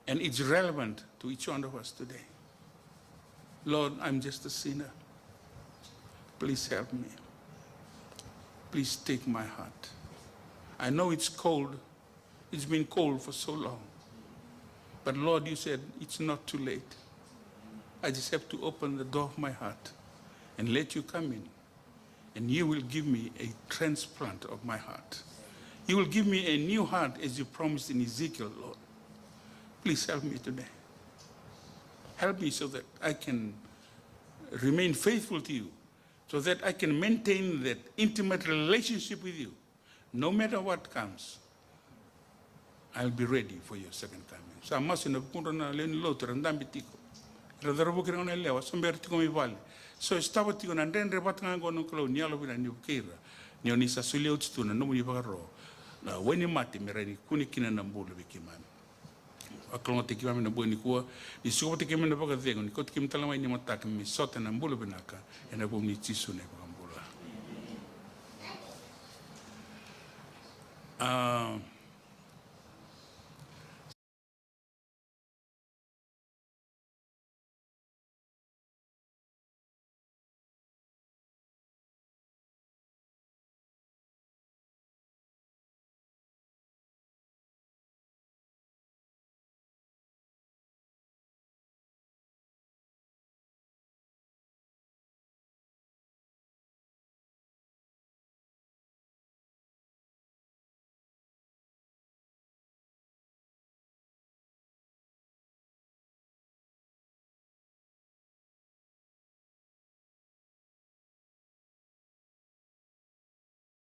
And it's relevant to each one of us today. Lord, I'm just a sinner. Please help me. Please take my heart. I know it's cold. It's been cold for so long. But Lord, you said it's not too late. I just have to open the door of my heart and let you come in. And you will give me a transplant of my heart. You will give me a new heart as you promised in Ezekiel, Lord. Please help me today. Help me so that I can remain faithful to you, so that I can maintain that intimate relationship with you, no matter what comes. I'll be ready for your second coming. Sa masu ena vukudra na lewe ni lotu era dabe tiko. Era cauravou kei ira na gone yalewa, sa bera tiko mai vale. So e sotava tiko na dredre vata ga oqo na Kalou ni yalo vinaka ni vukei ira. Ni oni sa solia oti tu na nomuni vakaro. Na wainimate me rawa ni kune kina na bula vei keimami. Vakalougatataki keimami ena bogi nikua, ni suka vata kei keimami na vakacegu, ni kauti keimami tale mai ni mataka me sota na bula vinaka, ena vuku i Jisu na iVakabula. A,